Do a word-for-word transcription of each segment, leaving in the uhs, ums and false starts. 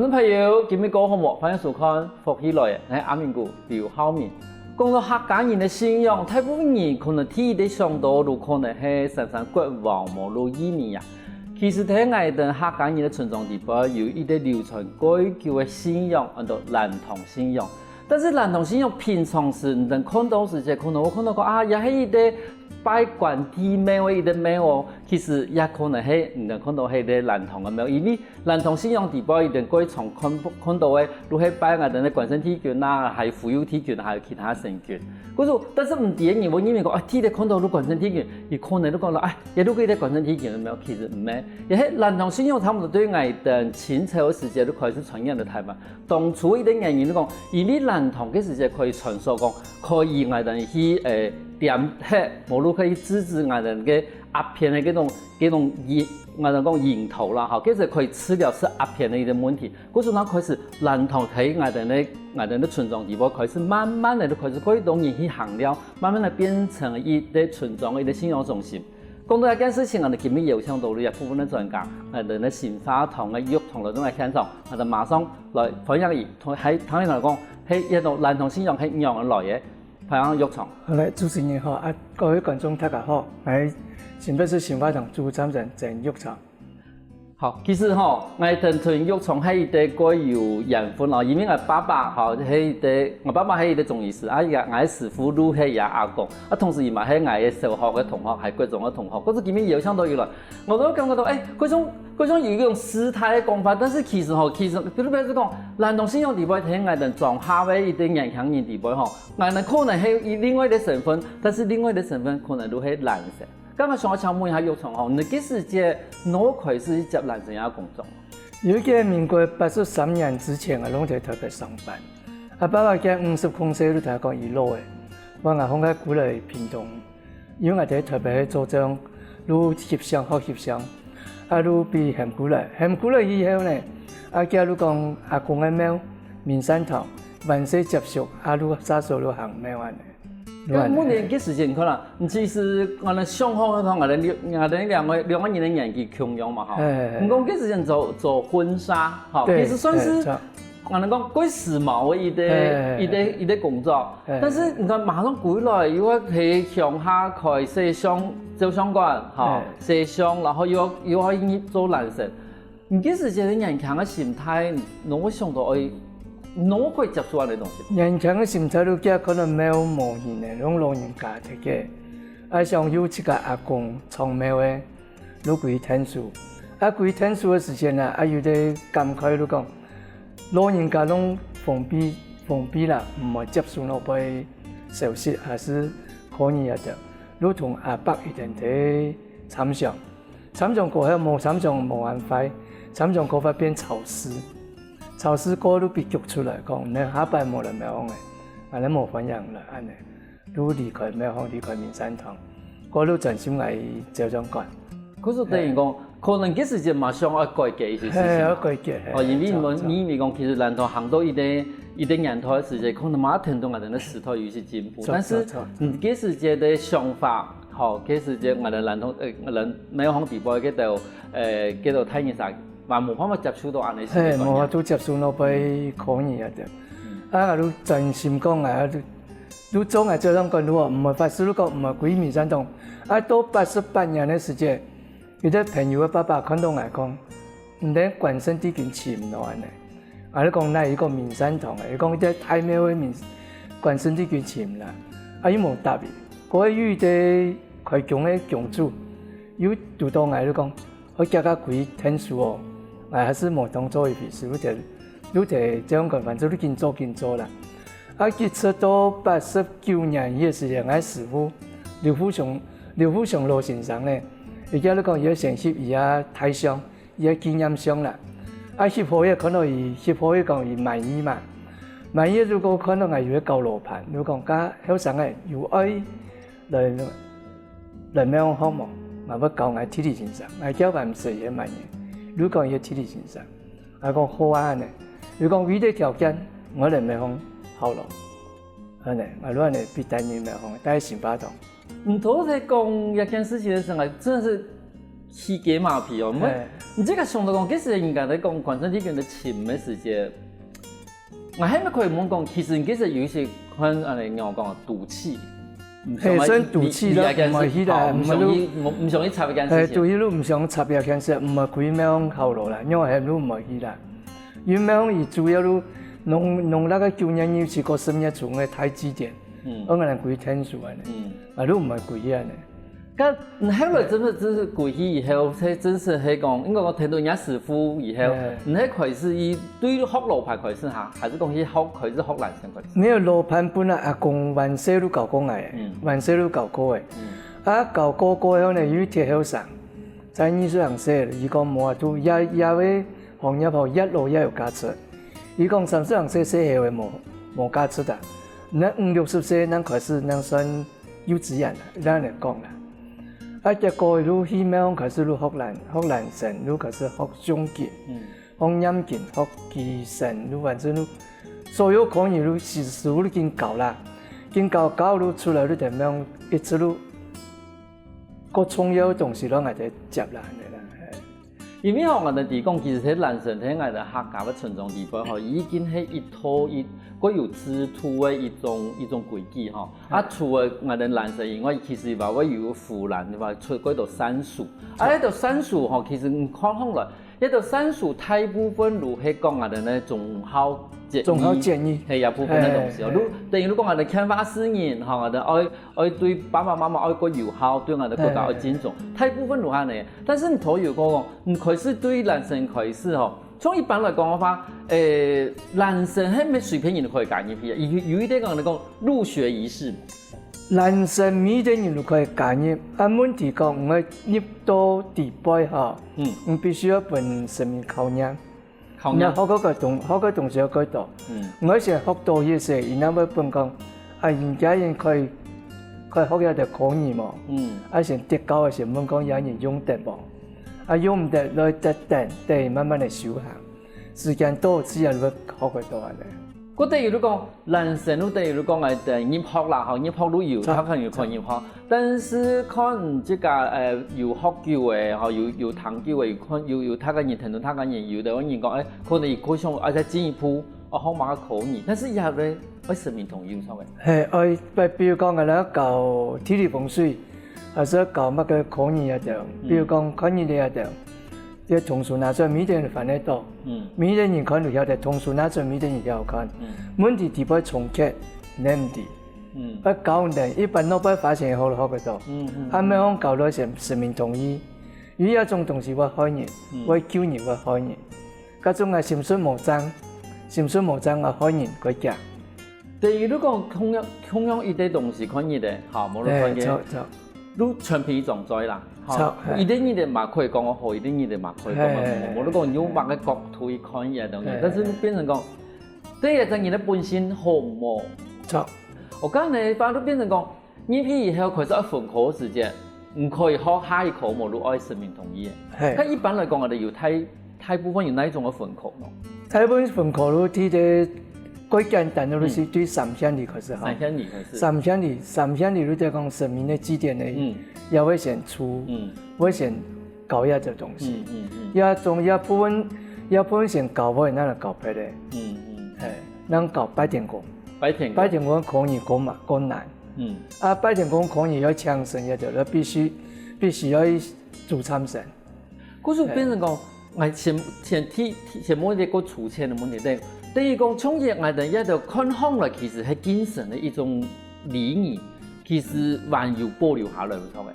觀眾朋友，今日過好無？歡迎收看《福氣來了》，𠊎係阿明哥劉浩明。講到客家人个信仰，大部分人可能第一个想到就可能係三山國王無就義民啊。其實在𠊎兜客家人个村莊裡背，有一个流傳蓋久个信仰，安到蘭堂信仰。但是蘭堂信仰平常時毋曾看到時節，可能會看到講啊，也係一个拜關帝廟个一个廟哦。其實也可能係毋曾看到係一个蘭堂个廟，因為蘭堂信仰裡背一定蓋常看，看到个，就係拜𠊎兜个關聖帝君啊，還有福佑帝君啊，還有其他神君。故所，但是毋知个人會認為講，啊，第一个看到就關聖帝君，佢可能就講了，哎，也就係關聖帝君个廟，其實毋係。也係蘭堂信仰差不多對𠊎兜清朝个時節就開始傳入來臺灣。當初一个原因就講，因為蘭堂个時節可以傳說講，可以𠊎兜去，誒，點穴，無就可以治治𠊎兜个阿片个這種，這種癮，𠊎兜講癮頭啦，吼，其實可以治療食阿片个一个問題。故所呢，開始蘭堂在𠊎兜个，𠊎兜个村莊裡背開始慢慢个就開始蓋多人去行了，慢慢个變成一个村莊个一个信仰中心。講到這件事情，𠊎兜今日邀請到了一部分个專家，𠊎兜个新化堂个玉松來到𠊎現場，𠊎兜馬上來歡迎佢，同，還，同佢來講，係，這種蘭堂信仰係仰般來个。 歡迎玉松。好，來，主持人好，啊，各位觀眾大家好，𠊎新北市新化堂主持人曾玉松。好，其實吼，𠊎同，同玉松係一个蓋有緣分哦，因為𠊎爸爸吼，係一个，𠊎爸爸係一个中醫師，啊，𠊎，𠊎个師傅就係佢阿公，啊，同時佢嘛係𠊎个小學个同學，還國中个同學，故所今日邀請到佢來，𠊎都感覺到，誒，好像，好像有一種時代个講法，但是其實吼，其實，比如，比如講，蘭堂信仰裡背，在𠊎兜莊下个一个年輕人裡背吼， 𠊎兜可能係另外一个身份，但是另外一个身份可能就係蘭神。剛剛想要請問一下玉松吼，你幾時節，你開始接蘭神个工作？有一个民國八十三年之前，𠊎攏在臺北上班。啊，爸爸佢五十空歲就同𠊎講佢老了，話𠊎放佢過來屏東，因為𠊎在臺北做這種，就翕相，學翕相。 啊，就分喊過來，喊過來以後呢，啊，佢就講阿公个廟、明善堂，還係接觸，啊，就續續就行廟恁呢。就恁呢。該每年該時間，你看啦，其實𠊎兜想法同𠊎兜兩，𠊎兜兩个，兩个人个年紀共樣嘛，吼。哎。你講該時間做，做婚紗，吼，對，其實算是，哎，著。 𠊎兜講，蓋時髦个一个，哎。一个，一个工作。哎。但是你看，馬上過來，又愛在鄉下開西相，照相館，吼，哎。西相，然後又愛，又愛去做蘭神。你該時節个年輕个心態，哪會想到愛，哪會接觸恁呢東西？年輕个心態，就驚可能廟無人呢，攏老人家忒个，啊，想有自家阿公長壽个，就歸𢯭手。啊，歸𢯭手个時間啊，啊，有兜感慨就講， 老人家攏封閉，封閉啦，毋會接觸外背消息，還係可以啊，就如同阿伯一定在參詳。參詳過後，無參詳無恁壞，參詳過後變吵事。吵事過後就被逐出來講，你下擺無來廟方个，恁呢無歡迎了，恁呢。 就離開廟方，離開明善堂，過就專心來照相館。可是等於講，可能該時節嘛想愛改革一些事情嘛。嘿，愛改革，嘿，哦，因為你們，著，著。你們講，其實蘭堂行到一个，一个年代个時節，可能嘛聽到𠊎兜个時代有一些進步，著，但是，著，著。嗯，該時節个想法，吼，該時節𠊎兜蘭堂，呃，𠊎兜廟方裡背該兜，呃，該兜大人儕，嘛無辦法接觸到恁呢事情。嘿，無法度接觸到，嗯。可以啊，著。嗯。啊，就專心講啊，就 就做𠊎照相館，就毋會法師就講毋會歸明善堂。啊，到八十八年个時節，有个朋友个爸爸看到𠊎講，你連關聖帝君尋毋到恁呢。啊，你講哪有一个明善堂个？佢講一个大廟个明，關聖帝君尋啦。啊，又無答佢。過後有一个開宮个宮主，又堵到𠊎，就講， 愛遽遽歸𢯭手哦，𠊎還係無當做一回事，就在，就在照相館，反正就緊做緊做啦。啊，一直到八十九年个時節，𠊎師父劉富雄，劉富雄老先生呢，佢就講佢愛先翕佢个大相，佢个紀念相啦。啊，翕好个看到佢，翕好个講佢滿意嘛，滿意如果看到𠊎有个交流團，就講佮後生个有愛 來，來廟學無？𠊎會教𠊎弟弟先生，𠊎叫佢毋使佢滿意。如果佢弟弟先生，𠊎講好啊恁呢。佢講為這條件，𠊎來廟學好咯。恁呢，𠊎就恁呢被帶入廟學，帶新化堂。你頭先講這件事情个時候，真的是起雞嫲皮哦，毋會，你這个想到講，其實人家在講關聖帝君个親个時節，𠊎還沒可以問講，其實你其實有一些看恁樣講賭氣，係，算賭氣啦，毋會去啦，毋會去，毋想去插一件事情，係，賭氣都毋想插一件事，毋會去廟口咯啦，因為係都毋會去啦，因為廟口主要都農農曆个九月二十四過十月初个大祭典，嗯，𠊎等歸天數恁樣，嗯，啊都毋會去恁樣。 該後來真个真係歸去以後，係真係係講，應該講聽到人家師傅以後，你係開始以對學羅盤開始哈，還係講去學開始學蘭生開始？沒有，羅盤本來阿公還細就教過𠊎，還細就教過誒。啊教過過後呢，有一日後生，在二十零歲，佢講無啊，都也也會行業吼，越老越有價值。佢講三十零歲細後誒無無價值啊，你五六十歲正開始正算 幼稚園啦，恁樣講啦。啊結果就去廟開始就學蘭學蘭生，就開始學誦經，學念經，學乩身，就反正就所有科儀就師師傅就緊教啦，緊教教就出來就點樣，一直就各重要个東西都愛得接啦，恁樣啦。 因為吼，𠊎等知講，其實係蘭生係𠊎等客家个傳統地位吼，已經係一套一个有制度个一種一種規矩吼。啊除了𠊎等蘭生以外，其實還會有湖蘭，對吧？出過到山數，啊該到山數吼，其實你看起來，該到山數大部分都係講𠊎等个忠孝節義，忠孝節義，係這部分个東西哦。係係係，就等於就講𠊎等乾化四年吼，𠊎等愛 愛對爸爸媽媽愛過有孝，對𠊎等國家愛盡忠，大部分都恁樣。但是你頭有講講，你開始對蘭生開始吼，從一般來講个話，誒，蘭生係毋係隨便人都可以加入去啊？有有一點講你講入學儀式嘛。蘭生每一個人都可以加入，啊問題講，𠊎入到底背吼，嗯，你必須要分神明考驗。 考驗。你學个个東學个東西有幾多？嗯，𠊎先學到一些，佢正會分講，啊人家人可以可以學這條科儀無？嗯，啊先得教个先問講，這人用得無？啊用毋得來得等，等佢慢慢來修行。時間到，自然會學會到恁樣。 過等於就講，蘭生就等於就講，誒，等入學啦，吼，入學就有，著，他可能有可能入學，但是看這個，誒，有學久个，吼，有有聽久个，有看有有讀个人，聽到讀个人，有个人講，誒，可能佢想愛再進一步，哦，學麼个科儀，但是佢還愛愛神明同意，有錯个。係，愛，比比如講，𠊎等教地理風水，還係教麼个科儀啊，就，比如講看日曆啊，就。 這通書拿出來，每一個人翻得到，每一個人看就曉得，通書拿出來，每一個人曉看。問題底背衝擊，你毋知。愛教你等，一般老百姓學就學得到，啊毋好講教到神神明同意，因為這種東西會害人，會救人，會害人。該種啊心術無正，心術無正啊害人，會驚。 等於你講共樣共樣一個東西看日曆，吼，無論看个，著著，你全憑一種嘴啦，吼，著，係，一定日曆嘛可以講好，一定日曆嘛可以講好，係係係，無論講用麼个角度去看一個東西，係係，但是變成講，這個真人的本性好無？著，我剛才反而變成講，入去以後開始愛分科个時間，毋可以學下一科無，你愛神明同意个。係，該一般來講，𠊎等有大 大部分有哪一種个分科呢？大部分分科就第一个最簡單个，就是對三獻禮開始哈。三獻禮開始。三獻禮，三獻禮就係講神明个祭典个，嗯，也會先出，嗯，會先搞一下這東西。嗯嗯嗯。也總也部分也部分先搞會，那來搞別个。嗯嗯。嘿，那搞拜天公。拜天公。拜天公可能過嘛，過難。嗯。啊，拜天公可能要請神，也就要必須必須要去主參神。 故所變成講，𠊎先先提提先問一個較粗淺个問題，等等於講，從前𠊎等也都看項來，其實係敬神个一種禮儀，其實還有保留下來，有錯無？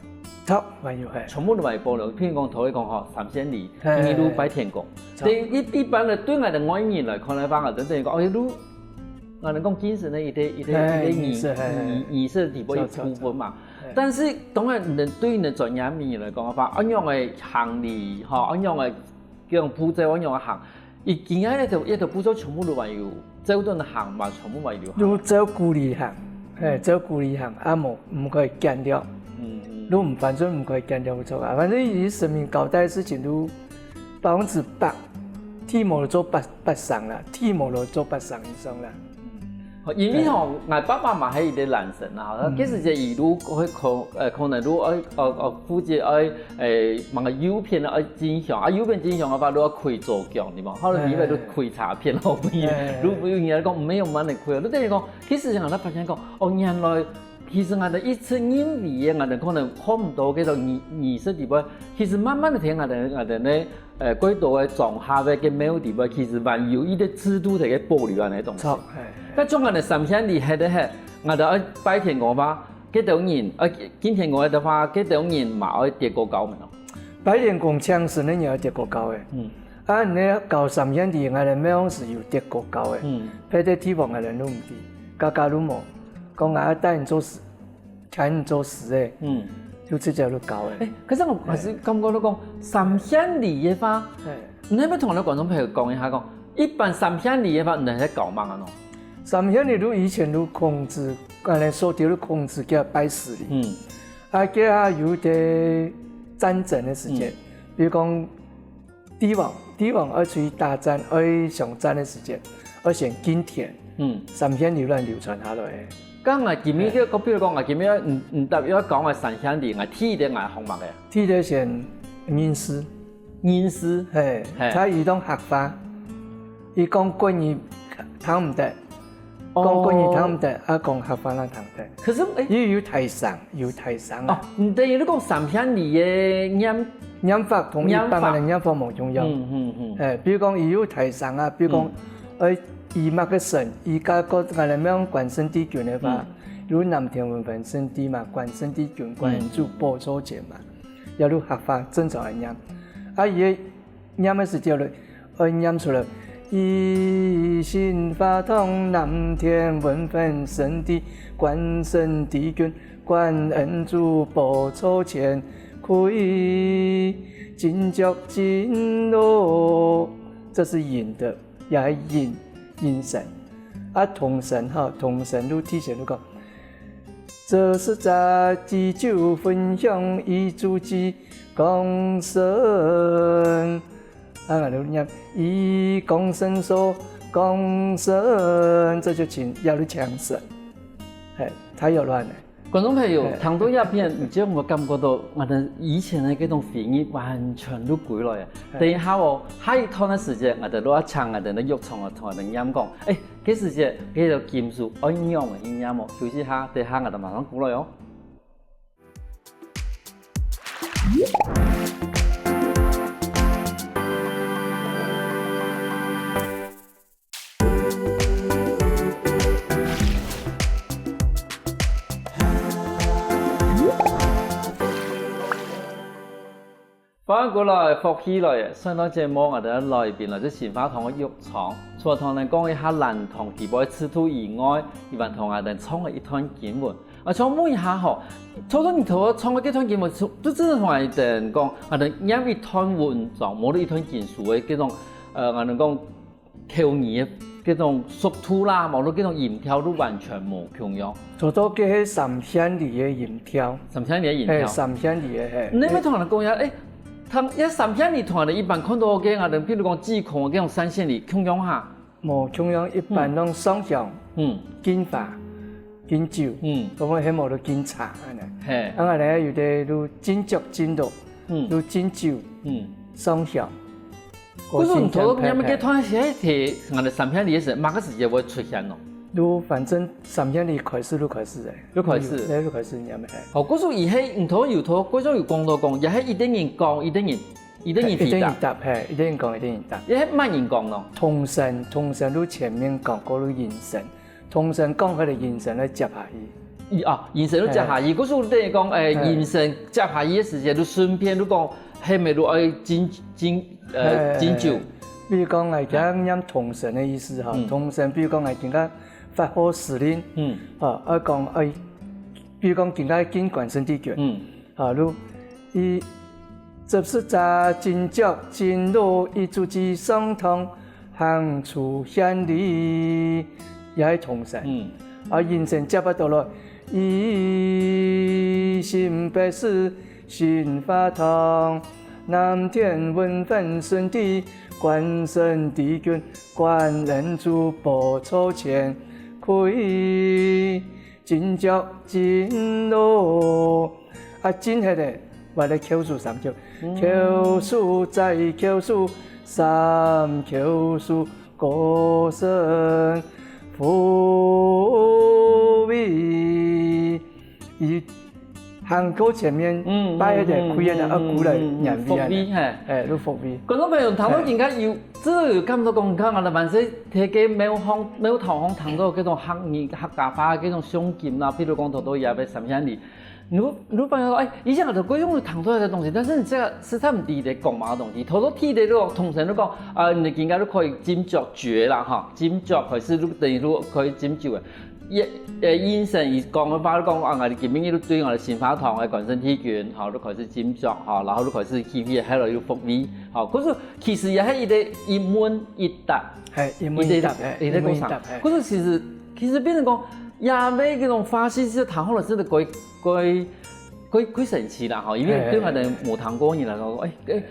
著，還有係。全部都還有保留。譬如講頭先講吼，三獻禮，嘿，第二就拜天公。著。等於一一般个對𠊎等外人來看个話，就等於講，哦，就 𠊎等講敬神个一個一個一個儀儀儀式，嘿，儀儀式底背一部分嘛。嘿。但是當然，你對你个專業名義來講个話，恁樣个行禮吼，恁樣个這種步驟，恁樣个行，佢今下這條這條步驟全部都還有，照等行嘛，全部還有行。就照古禮行，嘿，照古禮行，啊無毋可以減掉。嗯嗯。就毋反正毋可以減掉，無錯啊。反正以神明交代个事情就百分之百，天無做百百成啦，天無做百成以上啦。因為吼，𠊎爸爸嘛係一個懶神啊，該時節佢就會可，呃，可能就愛，呃，呃，負責愛，誒，麼个右片愛進香，啊，右片進香个話，就愛開左腳，對無？後來你就開左片，後面，就有人講，沒有慢慢開，就等於講，其實𠊎才發現講，哦，原來其實𠊎兜一直認為个，𠊎兜可能看毋到个儀，儀式裡背，其實慢慢个聽𠊎兜，𠊎兜呢， 呃，幾多个庄下个，个廟裡背，其實還有一個制度在該保留恁呢東西。著，係，係。該像恁呢三獻禮歇个歇，𠊎兜愛拜天公話，該兜人，愛敬天公个話，該兜人嘛愛跌過跤無？拜天公請神个人愛跌過跤个。嗯。啊，你搞三獻禮，𠊎兜廟係有跌過跤个。嗯。別个地方𠊎兜都毋知，家家都無。講𠊎愛帶你做事， 牽你做事个，嗯。就直接就搞个。誒，可是𠊎還係感覺到講，三獻禮个話，嘿。你愛毋愛同𠊎兜觀眾朋友講一下講，一般三獻禮个話，你係搞麼个呢？三獻禮就以前就孔子，恁呢說就孔子佢拜司禮。嗯。啊，佢下有兜戰爭个時節，嗯。比如講 帝王，帝王愛出去打戰，愛相戰个時節，愛先敬天，嗯。三獻禮就流傳下來个。該𠊎今日个，比如講，𠊎今日毋，毋答，愛講个三獻禮，𠊎第一个𠊎學麼个？第一个先吟詩。吟詩？係，係。佢用客話，佢講國語聽毋得， 講國語聽毋得，啊，講客話也聽得。可是，誒，佢有大聲，有大聲啊。哦，毋等於你講三獻禮个唸，唸法同一般个唸法無共樣。嗯，嗯，嗯。誒，比如講，佢有大聲啊，比如講，嗯。誒，佢麼个神，佢該个𠊎兜講關聖帝君个話，嗯。有南天門關聖帝嘛，關聖帝君、關恩主、嗯。寶座前嘛，也有客話正常个唸。啊，佢个 唸个時節咧，愛唸出來。一心華堂南天文分聖地，關聖帝君，關恩主，寶座前，開金鑿金爐。這是吟的，也係吟，吟神。啊，童神哈，童神就提前就講， 這是在祭酒焚香，以祝祭廣生。啊，𠊎兜唸，以廣生壽，廣生，這就請，也就請神。嘿，大約恁呢。觀眾朋友，嘿。聽到這片，你就有感覺到，𠊎兜以前个這種回憶完全都歸來啊。嘿。等一下哦，下一段个時間，𠊎兜就愛請𠊎兜个樂童啊，同𠊎兜唸講，誒， 該時節，該條金書愛仰般去唸哦？休息下，等下𠊎兜馬上過來哦。歡迎過來，福氣來了！上段節目𠊎兜來賓來自新化堂个樂章，除了同𠊎兜講一下蘭堂地位制度以外，佢還同𠊎兜唱了一段經文。啊，想問一下吼，頭頭你頭唱个這段經文，就真正同𠊎兜講，𠊎兜唸一段文章，無論一段經書个這種，呃，𠊎兜講 口語个這種速度啦，無論這種音調都完全無共樣。做到這係三獻禮个音調。三獻禮个音調。嘿，三獻禮个，嘿。你愛同𠊎兜講一下，誒，同，這三獻禮同𠊎兜一般看到个，𠊎兜比如講祭孔个這種三獻禮，共樣哈？無共樣，一般攏上香、嗯。敬花、敬酒，嗯。當然還無就敬茶恁呢。嘿。啊，𠊎兜有个就敬鑿敬爐，嗯。就敬酒、嗯。上香。 故所你頭先唸个這段係，係𠊎兜三獻禮个時，麼个時節會出現咯？就反正三獻禮開始就開始誒。就開始。嗯，就開始唸誒。好，故所佢係，你頭先有頭，故所有講到講，也係一定人講，一定人，一定人回答。一定人答，嘿，一定人講，一定人答。也係麼人講咯？童神，童神就前面講，過就迎神。 童神講好了，迎神來接下去。咦，啊，迎神就接下去，嘿。故所等於講，誒，嘿。迎神接下去个時節，就順便就講，係毋係就愛敬，敬，呃，嘿，敬酒？嘿，嘿。比如講，𠊎今日唸童神个意思哈，嗯。童神，比如講，𠊎今日發號施令，嗯。吼，愛講，愛，比如講，今日敬關聖帝君，嗯。 啊，就，以，執事者，敬鑿敬爐，以祝祭上堂，行出獻禮，也係童神。嗯。啊，迎神接啊到來，以新北市，新化堂，南天文分聖地，關聖帝君，關恩主，寶座前，飛，金雀金囉。啊，金係咧，我个口數三口，口數再口數，三口數，歌聲飛飛。佢行到前面，嗯，擺一个嗯嗯開个啊，嗯嗯鼓來嗯嗯，念佛位啊，佛位，嘿。哎，就佛位。觀眾朋友，聽到今下有，真个有感覺講，你看啊，萬歲在該廟方，廟堂方聽到這種客語、客家話个這種誦經啦，譬如講，頭頭也要三千里，你會，你會發現說，哎，以前我都會用聽到个東西，但是你這个實在毋知在講麼个東西。頭頭聽到就通常就講，啊，你今下就可以斟酌酒啦，哈，斟酌開始就等於就可以斟酒个。 也，呃，醫生佢講个話，講啊，𠊎兜今晡日對𠊎兜新化堂个關聖帝君，吼，就開始斟酌，吼，然後就開始起起，後來又復位，吼，可是其實也係一个一問一答，係，一問一答，一个，係，一个過程。一問一答，係。可是其實，其實變成講，也要這種花式，其實談好了，真的可以，可以，可以，可以神奇啦，吼，因為對𠊎兜無談過人來講，哎，哎，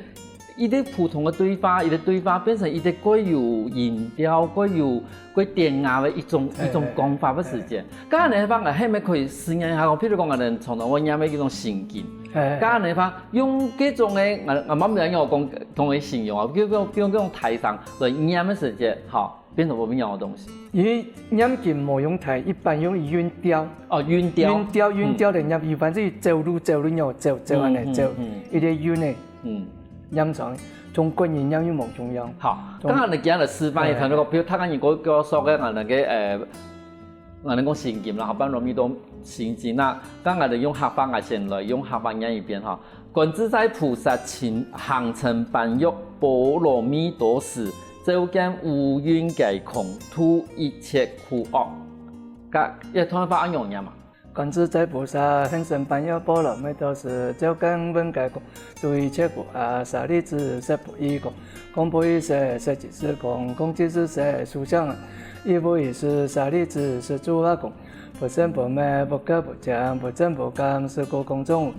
一个普通个對話，一个對話變成一个蓋有音調、蓋有、蓋典雅个一種、一種講法个時節。該恁樣个話，𠊎係毋係可以試驗一下講，譬如講，𠊎兜常常會念个一種心經，該恁樣个話，用這種个，𠊎、𠊎媽媽有講，同佢形容啊，比如講、比如講大聲來念个時節，吼，變成無一樣个東西。因為念經無用大，一般用韻調。哦，韻調。韻調、韻調來念，一般係走路、走路、走、走恁樣走，一个韻个。 嗯，唸長，同國語唸又無共樣。好，剛剛你講个示範，一段那個，比如他剛你給我說个，啊，那個，呃，啊，那個心經啦，好，般若蜜多心經啊，剛剛你用客話啊先來，用客話唸一遍哈。觀自在菩薩行，行深般若波羅蜜多時，照見五蘊皆空，度一切苦厄。該一段話恁樣唸嘛？ 觀自在菩薩行深般若波羅蜜多時，照見五蘊皆空，度一切苦厄。舍利子，色不異空，空不異色，色即是空，空即是色，實相亦無一時。舍利子，是諸法空，不生不滅，不垢不淨，不增不減，是故空中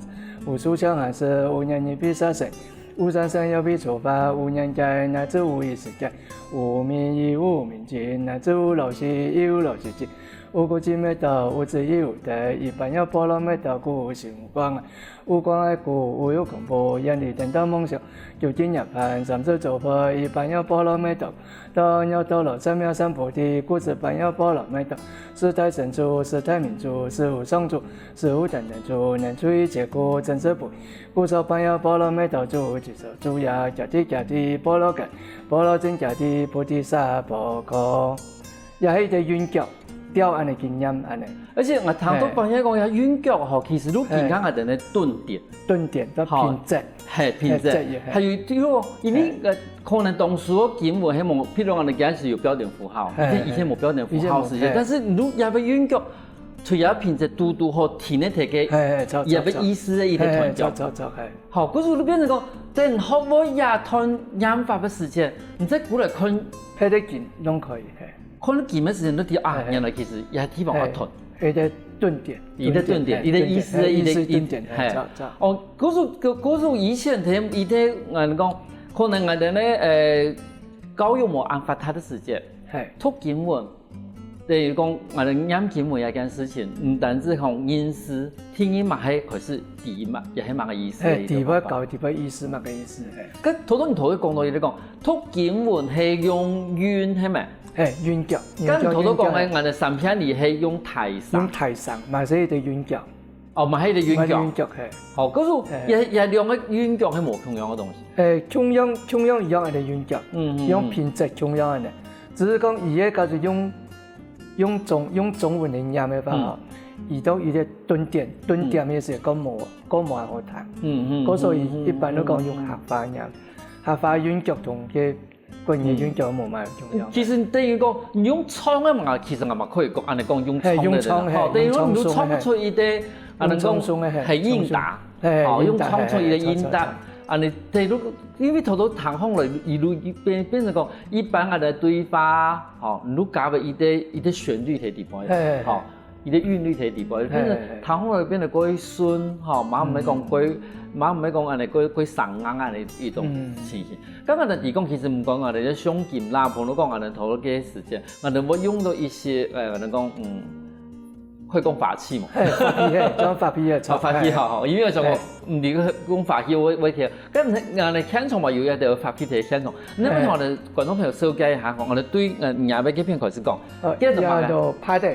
無實，無實相含識，無言語彼沙聲， 無聲聲又彼諸法，無年劫，乃至無一時間，無明亦無明盡，乃至無老死亦無老死盡，無苦集滅道，無智亦無得。以般若波羅蜜多故，心無障礙，無障礙故，無有恐怖，遠離顛倒夢想，究竟涅槃。三世諸佛以般若波羅蜜多， 到阿耨多羅三藐三菩提，故知般若波羅蜜多，是大乘處，是大明處，是無上處，是無間斷處，能除一切苦，真實不異。故說般若波羅蜜多，諸無其所，諸耶？揭諦揭諦，波羅揭，波羅僧揭諦，菩提薩婆訶。也係一个韻腳，調恁樣去唸恁樣。而且𠊎聽到發現講，這韻腳吼，其實都平常个人个頓點。頓點，到平仄。 係，平仄。係，係。還有，因為，因為，呃，可能當時个經文係無，譬如講，你今時有標點符號，係，以前無標點符號時間，係。但是你若也愛韻腳，除了平仄堵堵好，停个，係，係，著，著，也愛意思个一个段落。係，著，著，著，係。好，故所就變成講，等學會這段唸法个時間，你再過來看，別个經攏可以，係。 看到經个時間，你就知啊，係，係。原來其實這地方愛斷。係，一个頓點，一个頓點，一个意思，係，一个意思頓點，係，係。著，著。哦，故所，故所以前佢，佢个，𠊎講，可能𠊎兜呢，呃，教育無恁發達个時節，係。讀經文，等於講，𠊎兜唸經文這件事情，毋單止講認識，第二嘛係開始知嘛，也係麼个意思个一个方法。係，知麼个，知麼个意思，麼个意思，係。該頭頭你頭先講到，佢講，讀經文係用韻，係無？ 係，韻腳，該頭頭講个，韻腳，係。𠊎兜三遍裡係用大聲。用大聲，嘛係一个韻腳。哦，嘛係一个韻腳。嘛係韻腳，係。好，可是，係。這，這兩个韻腳係無共樣个東西。係，共樣，共樣一樣个韻腳，嗯，嗯，用平仄共樣个呢。只是講佢个假使用，用中，用中文來唸个話吼，嗯。佢到佢个頓點，頓點个時候，嗯。過無，過無恁好聽。嗯，嗯，故所以一般都講用客話唸。嗯，嗯，嗯。客話韻腳同个 國語韻腳無麼个共樣。其實等於講，你用唱个嘛，其實𠊎嘛可以講，恁樣講用唱个，係，用唱个，吼，等於講你都唱毋出一个，恁樣講，用唱个，係，係應答，唱唱，係，吼，用唱出一个應答，應答，係，係，係。恁樣，對，如，因為頭頭聽上來，一路變，變成講，一般个對話，吼，你都加入一个，一个旋律在裡背，係，係，係。吼。佢个韻律在底背，變成嘿，嘿，嘿。他後來變得過順，吼，嘛毋係講過，嗯。嘛毋係講恁樣過，過生硬恁樣一種嗯。情形。剛剛的底講，其實毋講啊，這胸襟啦，譬如講啊，頭个時間，啊，能夠用到一些，呃，能講，嗯，會講法器嘛。嘿，法器，嘿，講法器，嘿，啊，法器，嘿。好，好，因為想講，嘿。嗯，你講法器，我，我聽，但是，啊，你現場嘛，有一個法器在現場，你們嘿。同我們觀眾朋友紹介一下，吼，我們對，呃，你那邊這片開始講，呃，這個怎麼了？也都拍的。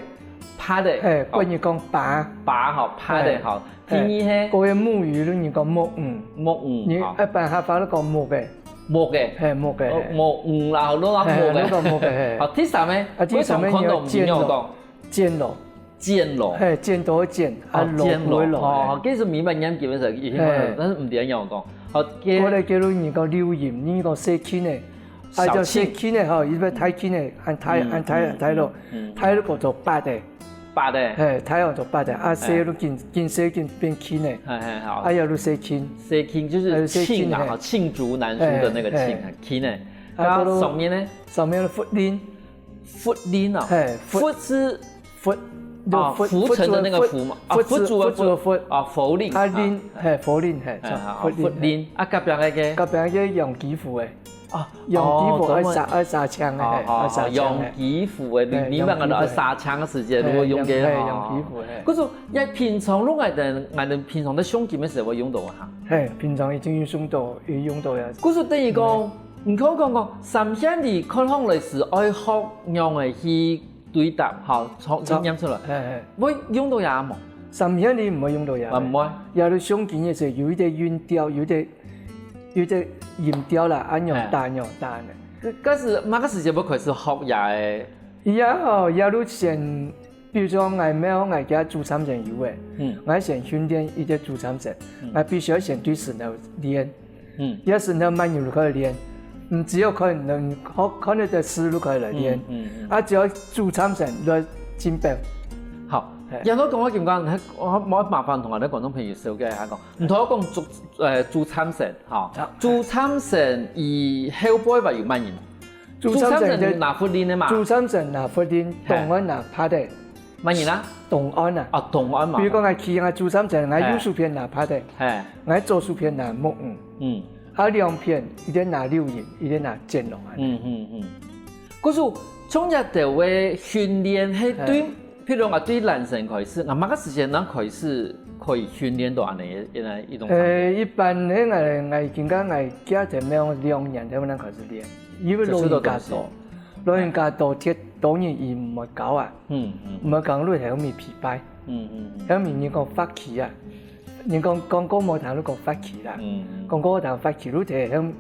耙仔，嘿，哦。國語講耙。耙吼，耙仔吼。嘿。第二係？嘿，國語母語，你講木魚。木魚，你吼。一般客話都講木个。木个。嘿，木个，哦，嘿。木魚啦，吼，都講木个。嘿，都講木个，嘿。好，第三呢？啊，第三呢，我常看到有人講。你有剪螺。剪螺。嘿，剪刀个剪，啊，哦，螺，剪螺，螺个螺，哦，嘿。這是明白你們基本上已經看到，嘿。但是毋知恁樣講。好，這過來，過來，你講柳葉，你講細芎仔，啊，小芎。叫細芎仔吼，一般大芎仔，恁大，嗯，恁大，嗯，恁大咯，嗯，嗯。大咯，叫做耙仔。 耙仔。嘿，大个就耙仔，啊，嘿。細个就緊，緊細緊變芎仔。嘿，嘿，好。啊，也就細芎。細芎就是慶啊，還有細芎，嘿。哈，罄竹難書的那個慶，嘿，嘿。嘿，芎仔。啊，啊，過了上面呢？上面的茯苓。茯苓啊，嘿，茯，茯是，佛，啊，就佛，佛祖的佛，佛祖的佛。啊，佛祖的佛。佛祖的佛。啊，佛苓，啊，苓，啊。嘿，佛苓，嘿，嘿，好，佛苓，佛苓。嘿。啊，隔壁那個？隔壁那個楊枝榆仔。 哦，楊枝榆，哦，愛殺，愛殺青个，哦，嘿，哦，愛殺青个。哦，楊枝榆个，你，嘿，你們講个愛殺青个時節，楊枝榆个。如果用个，嘿，嘿，哦。楊枝榆，嘿。可是，在平常，如果𠊎等，𠊎等平常在胸襟个時候會用到啊，哈。嘿，平常已經有用到，有用到呀。可是等於講，嗯。你看講講，三縣語看上來是愛學仰仔去對答，吼，從，從，唸出來。嘿，嘿。會用到呀無？三縣語毋會用到呀。啊，毋會。也就胸襟个時候有一個韻調，有一個 有隻音調啦，恁樣打，嘿。恁樣打呢。該，該是麼个時節會開始學這个？佢也吼，也就先，比如說，𠊎廟𠊎家祖參神有个，嗯。𠊎先訓練一隻祖參神，嗯。𠊎必須要先對神頭練。嗯。這神頭滿有就可以練，嗯，只有可能，可，可能的事就可以來練。嗯，嗯，嗯。啊，只要祖參神來進步。好，嘿。楊老講，我感覺，我，我麻煩同𠊎等觀眾朋友紹介一下講， 毋通講祖，呃，祖參神，吼。啊。祖參神佢後背還有麼人？祖參神个，祖參神拿茯苓个嘛。祖參神拿茯苓，嘿。東岸拿耙仔。麼人啊？東岸啊。啊，東岸嘛。比如講，𠊎企，𠊎祖參神，𠊎右手片拿耙仔，嘿。𠊎左手片拿木魚。嗯。啊，兩片，一個拿柳葉，一個拿剪龍啊。嗯，嗯，嗯。可是，從這兜个訓練，係對，嘿。 譬如講，對男生開始，啊，麼个時間正開始可以訓練到恁樣个一種狀態？呃，一般呢，𠊎，𠊎應該𠊎家庭樣兩年頭正開始練，因為老人家多，就是這種東西。老人家多，這多年佢毋會搞啊，嗯，嗯。毋會搞，你係後面疲憊，嗯，嗯，嗯。後面人講發氣啊， 人講，講講無聽，你講發氣啦。嗯，嗯。講講無聽，發氣，你就係向，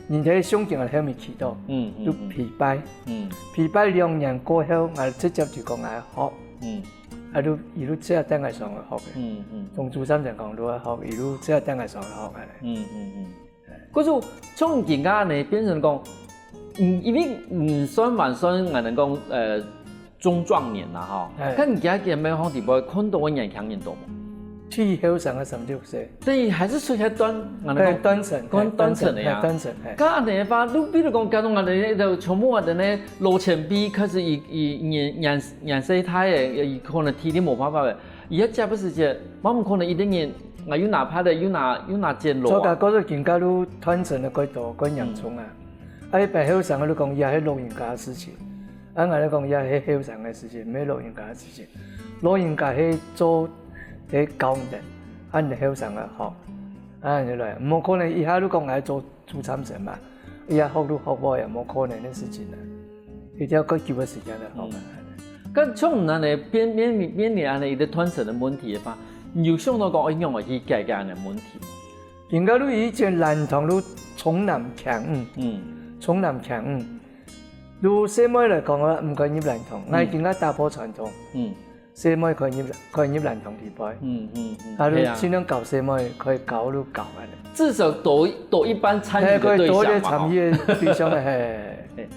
人就係胸襟啊，向面企到，嗯，嗯，就疲憊。嗯。疲憊兩年過後，𠊎直接就講𠊎學。嗯。啊，就一路這樣等𠊎上去學个。嗯，嗯。從祖參神講，你愛學，一路這樣等𠊎上去學个。嗯，嗯，嗯。 可是像你今下呢，變成講，嗯，因為你算還算，𠊎等講，呃，中壯年啦，吼。哎。但你今下个廟方底背看到个年輕人多無？最後生个三十六歲。等於還係出現單，𠊎等講，哎，單程，講單程个呀。哎，單程，哎。該恁樣个話，你比如講，假如𠊎等就全部𠊎等个老前輩開始，佢，佢年，年，年歲大个，佢可能體力無辦法个，佢要接个時節，嘛毋可能一個人，𠊎又拿耙仔，又拿，又拿剪螺啊。所以講，講到今下，你斷層个過多，過嚴重啊。嗯。 啊，一般後生个就講，這係老人家个事情。啊，𠊎就講，這係後生个事情，毋係老人家个事情。老人家係做，係教人，啊，你後生个學，啊，你來，無可能一下就講𠊎做主參神嘛，一下學就學會啊，無可能个事情啊。一定要較久个時間來學啊。嗯。該像你恁樣面，面，面臨恁樣一個斷層个問題个話，你有想到講，哎，仰般去解決恁樣問題？應該就以前鑾堂就重男輕女，嗯。重男輕女。 就細妹來講啊，毋可以入鑾堂，嗯。𠊎今下打破傳統。嗯。細妹可以入，可以入鑾堂底背。嗯，嗯，嗯。啊，就盡量教細妹，可以教就教恁樣。至少多，多一半參與个對象嘛，嘿，可以多一個參與个對象，吼。嘿。嘿。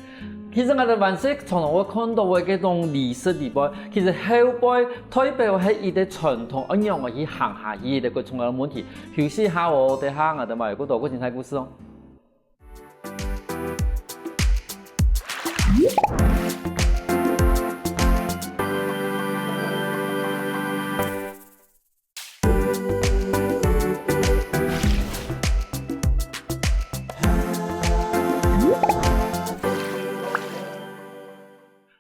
其實𠊎等還係常常會看到个這種儀式底背，其實後背代表係一個傳統，仰般去行下去个一個重要个問題。休息一下哦，等下𠊎等還有更多个精彩故事哦。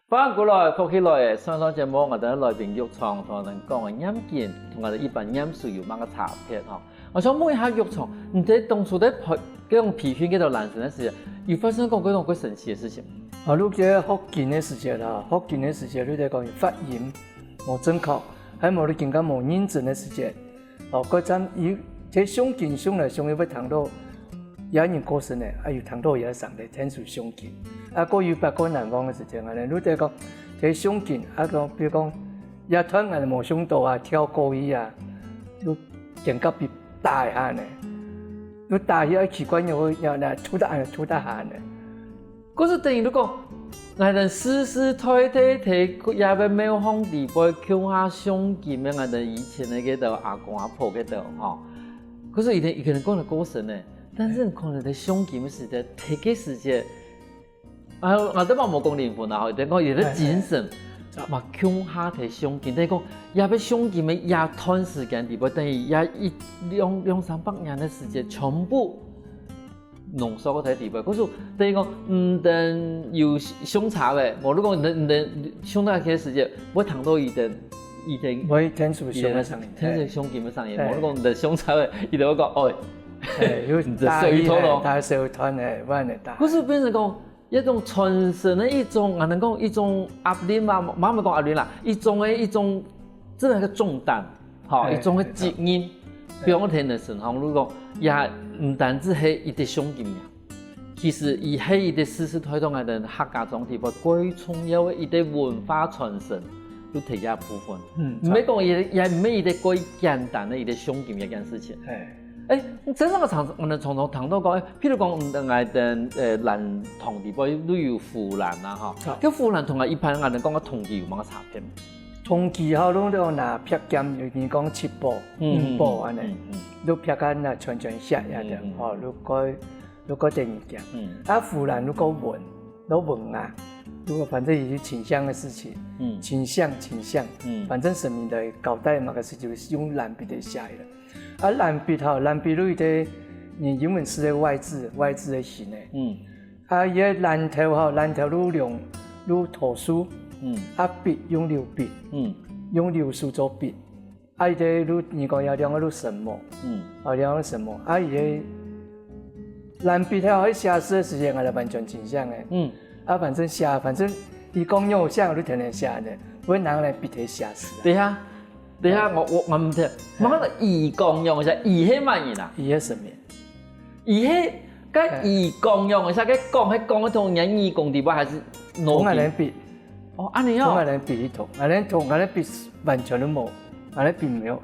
歡迎過來，福氣來了！上上節目𠊎兜來賓玉昌同𠊎兜講个念經，同𠊎兜一般念書有麼个差別吼？𠊎想問一下玉昌，你在當初在培，該種培訓該兜闌珊个時節，有發生過該種較神奇个事情無？啊，你在學經个時節啦，學經个時節，你在講發音無正確，還無你更加無認真个時節， 哦，該站佢，這誦經誦來誦去會聽到，有人過身了，啊，又聽到佢个聲音，天主誦經。啊，過有百過難忘个事情啊，你就講，這誦經，啊，講，比如講，這段𠊎無誦到啊，跳過去啊，又肩胛被打一下呢，又打起來奇怪，又會，又，又，突突下呢。 故所等於就講，𠊎兜世世代代在這个廟堂裡背共下誦經个，𠊎兜以前个該兜阿公阿婆該兜吼。故所佢兜，佢可能講了過身了，但是可能在誦經个時節，在該時節，啊，𠊎兜嘛無講靈魂啊，吼，等於講佢个精神，嘛共下在誦經，等於講，這个誦經个這段時間裡背，等於這一兩，兩三百年个時間，全部 濃縮个在裡背。故所等於講，毋單有相差个，無你講毋單，毋單相差个時節，會聽到佢兜，佢兜，會天主誦个聲音，天主誦經个聲音，嘿。無你講毋單相差个，佢兜會講，哦，哎，有你這手一拖咯。打，打手一段，哎，不然呢，打。故所變成講，一種傳承个一種，還能講一種壓力嘛，毋好講壓力啦，一種个，一種，真个个重擔。 吼，嘿，一種个責任，嘿，放在你身上，如果也毋單只係一个誦經爾，其實佢係一个世世代代个客家莊裡背最重要个一个文化傳承，就在這部分。嗯，毋係講也，也毋係一个過簡單个一个誦經个一件事情。嘿。哎，真正个常，𠊎兜常常聽到講，哎，譬如講，嗯，𠊎兜，呃，闌山裡背都有護欄啊，吼，好。該護欄同𠊎一般𠊎兜講个銅钿有麼个差別？ 銅钿吼，你就拿劈劍，有人講七寶、嗯，五寶恁呢，嗯，嗯，嗯。你劈開那全全下下的，嗯，嗯。吼，你該，你該等於劍。嗯。啊，護欄你該文，你文啊，你反正也是請香的事情，嗯。請香，請香，嗯。反正神明的交代嘛，可是就是用藍筆的下的。啊，藍筆吼，藍筆你的，你英文是个Y字，Y字的形的。嗯。 啊，佢个欄頭吼，欄頭你用，你桃樹，嗯。啊，筆用柳筆，嗯。用柳樹做筆。啊，佢个你，你講有兩个你什麼，嗯。啊，兩个什麼，啊，佢个藍筆吼，佢寫字个時間，𠊎就完全盡像个。嗯。啊，反正寫，反正佢講用寫，𠊎就天天寫个，𠊎拿來筆去寫字啊。等一下，等一下，我，我，我毋聽。嘿。麼个佢講用寫，佢係麼人啊？佢係神明。 佢係，該佢講用个，係該講，係講个同人語講對無，還係同𠊎等筆。哦，恁呢哦。同𠊎等筆一同，𠊎等同，𠊎等筆完全都無，𠊎等筆沒有，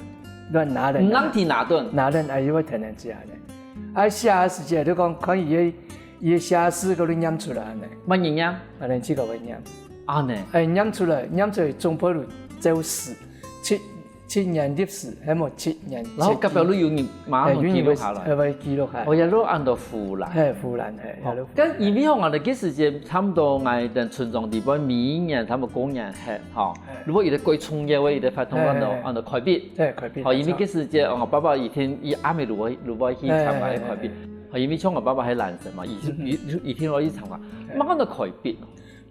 亂拿人。毋能提拿頓。拿人，哎，又會天天這樣的。啊，寫个時節就講，看佢个，佢个寫字，佢都念出來呢。麼人念？𠊎等自家會念。啊呢。哎，念出來，念出來，總不如走時，七 七年歷史，還無七年，然後隔壁都有人馬上記錄下來。哎，有人會，會記錄下來。哦，也都安到護欄。嘿，護欄，嘿，哦，也都。該因為吼，𠊎等該時節差不多，𠊎等村莊裡背每一年差不多過年歇，吼，嘿。如果有个過重要个，有个活動，嘿，安到，嘿，嘿。安到開筆。嘿，開筆，吼，因為該時節，哦，爸爸以前，佢阿姆如何，如何去參加開筆。嘿，嘿，嘿，嘿。吼，因為像𠊎爸爸係闌山嘛，以前，嗯，嗯。以，以前我去參加，嘿。嘛安到開筆。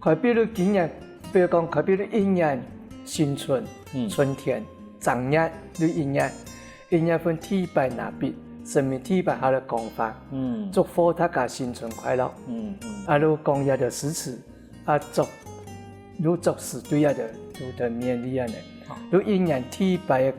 開筆你今年，比如講開筆你一年新春，嗯。春天，正月你一年，一月份第一擺拿筆，神明第一擺下來講法，嗯。祝福大家新春快樂。嗯，嗯。啊，你講這條詩詞，啊，祝，你祝詞對這條，你就勉勵恁呢。好。你一年第一擺，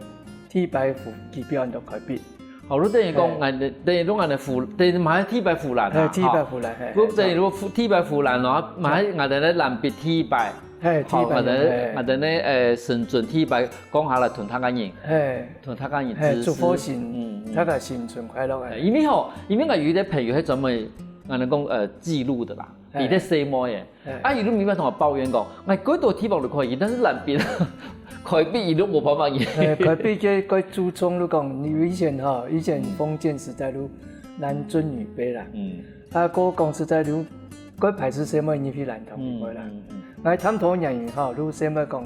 第一擺副機票你就開筆。 好，你等於講，嘿。𠊎等，等於講𠊎等護，等於嘛係第一擺護欄啊，嘿，第一擺護欄，吼。嘿，不，等於講第一擺護欄咯，嘛係𠊎等个藍筆第一擺。嘿，第一擺，好，𠊎等，嘿。𠊎等个，呃，神尊第一擺講下來同大家人，嘿。同大家人致詞。嘿，祝福新，嗯，嗯。大家新春快樂啊。嘿，因為吼，因為𠊎有一个朋友係專門，𠊎等講，呃，記錄的啦，嘿。佢个細妹仔， 嘿。啊，佢都每擺同𠊎抱怨講，𠊎幾多地方都可以，但是藍筆，開筆佢都無辦法去。嘿，開筆个，个注重，你講，你以前吼，以前封建時代都男尊女卑啦。嗯。啊，个講實在，都，个排斥細妹入去闌山裡背啦。嗯，嗯，嗯。𠊎探討原因吼，都細妹講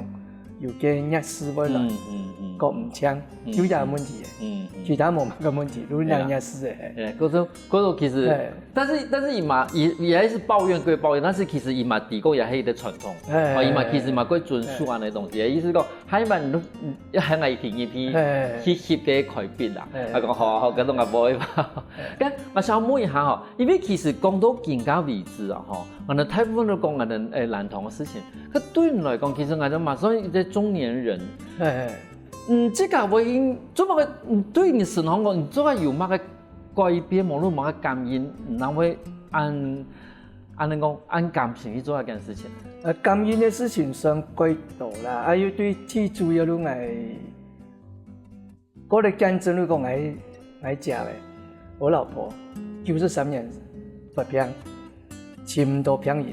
有个弱視會來。嗯，嗯，嗯。个毋淨，就這个問題个。嗯，嗯。其他無麼个問題，就恁樣式个。哎，可是，可是其實，哎。但是，但是佢嘛，佢，佢還是抱怨歸抱怨，但是其實佢嘛知講也係一個傳統。哎，哦，佢嘛其實嘛過遵守恁樣个東西，意思講，還蠻，嗯，還愛去，去，哎。去翕个開筆啦。哎。啊，講好啊，好，該種啊，無辦法。哎。該，𠊎想問一下吼，因為其實講到今个為止啊，吼，𠊎等大部分都講𠊎等，哎，鑾崁个事情。可對你來講，其實𠊎等嘛算一個中年人。哎，哎。 嗯，這个會應，做麼个，嗯，對你身上講，你做下有麼个改變，無論麼个感恩，你會恁，恁樣講，恁甘心去做這件事情？呃，感恩个事情算較多啦，啊，又對最主要就𠊎，過來見證就講𠊎，𠊎姐咧，我老婆九十三年發病，尋毋到病人，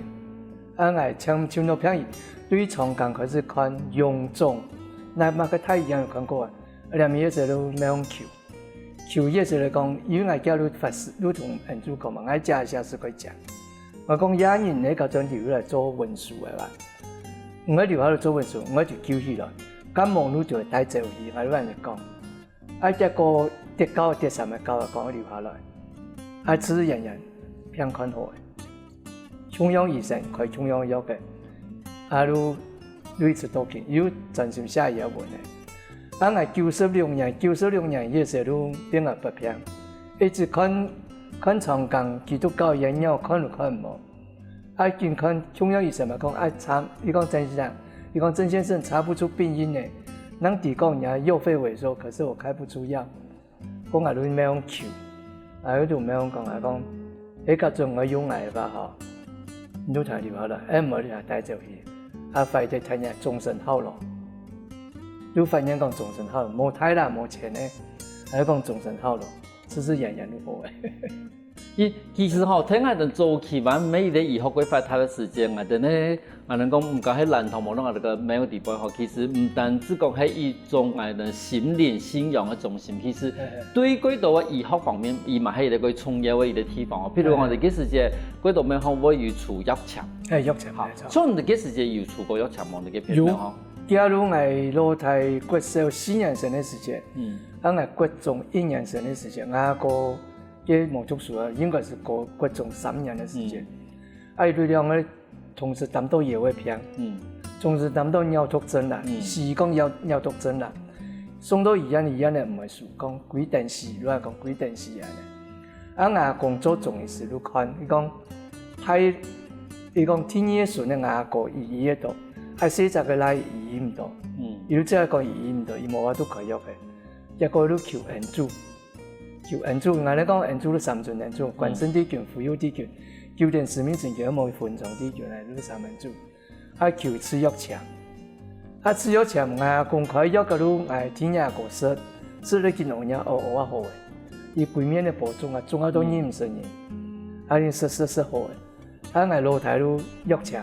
啊，𠊎尋，尋到病人，對長庚開始看，榮總，該麼个大醫院有看過啊？ 兩面一直都無用求，求一直來講，因為𠊎家都發誓，都同恩主講嘛，𠊎姐寫書个姐。𠊎講，這人呢，到轉頭來做文書个啦。毋愛留下來做文書，毋愛就救起來，感冒路就會帶走去，𠊎就恁樣講。啊，結果跌高跌三个高啊，講留下來，啊，自自然然病看好个。 中央醫生開中央藥个，啊，就，就一直到今，又專心寫這文个。啊，𠊎九十六年，九十六年个時候就變𠊎發病，一直看，看長庚基督教醫院看都看毋好。啊，緊看中央醫生嘛講，啊，查，佢講曾先生，佢講曾先生查不出病因呢，能提供人家藥費回收，可是我開不出藥。 講𠊎都無用求，啊，佢都無用講，𠊎講，該較準𠊎用𠊎个話吼，你就同佢留下來，哎，毋好你同佢帶走去，啊，壞忒聽日終身效勞。就發現講終身效勞，無大啦，無錢呢，還講終身效勞，自自然然就好个。其，其實吼，聽𠊎等早期還吂一個醫學个發達个時間，𠊎等呢， 𠊎等講，毋過係鑾崁無論𠊎等个廟裡背吼，其實毋單止講係一種𠊎等心靈信仰个中心，其實對較多个醫學方面，佢嘛係一個較重要个一個地方哦。譬如講，𠊎等該時節，較多廟吼會有出藥籤。哎，藥籤，好，沒錯。像你等該時節有出過藥籤無？你个廟吼？有，假如𠊎老弟國小四年生个時節，嗯。啊，𠊎國中一年生个時節，𠊎阿哥佢無讀書啊，應該係國，國中三年个時節。嗯。啊，佢兩個 同時擔到腰仔病，嗯。同時擔到尿毒症啦，嗯。西醫講尿，尿毒症啦。送到醫院，醫院个毋會收，講幾等死，就係講幾等死恁呢。啊，𠊎阿公做中醫師就看，佢講，害，佢講第二个孫个𠊎阿哥醫，醫得到，害細隻个倈醫，醫毋到。嗯。佢就只係講醫，醫毋到，佢無法度開藥个。結果就求恩主。 求恩主，𠊎等講恩主就三尊恩主，關聖帝君、護佑帝君、九天司命神君，無分床帝君，就三恩主。啊，求賜藥籤。啊，賜藥籤，𠊎阿公開藥个就𠊎天爺哥食，食了今晡日哦，哦啊好誒。佢歸面个保重啊，重啊到認毋識人。啊，佢食食食好誒。 啊，𠊎老弟就藥籤，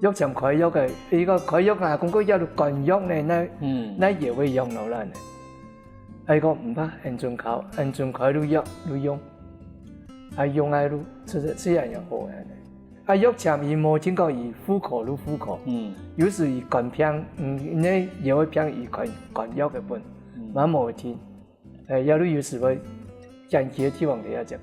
藥籤開藥个，佢个開藥啊，講過藥就趕藥呢，該，嗯。該藥會用到啦呢。啊，佢講毋怕，恩準靠，恩準開就藥就用，啊，用啊就，自，自然就好个呢。啊，藥籤佢無聽講佢婦科就婦科，嗯。有時佢肝病，嗯，該腰仔病佢開，開藥个分，嗯。嘛無聽。 誒，也就有時會揀佢个地方來啊，接个。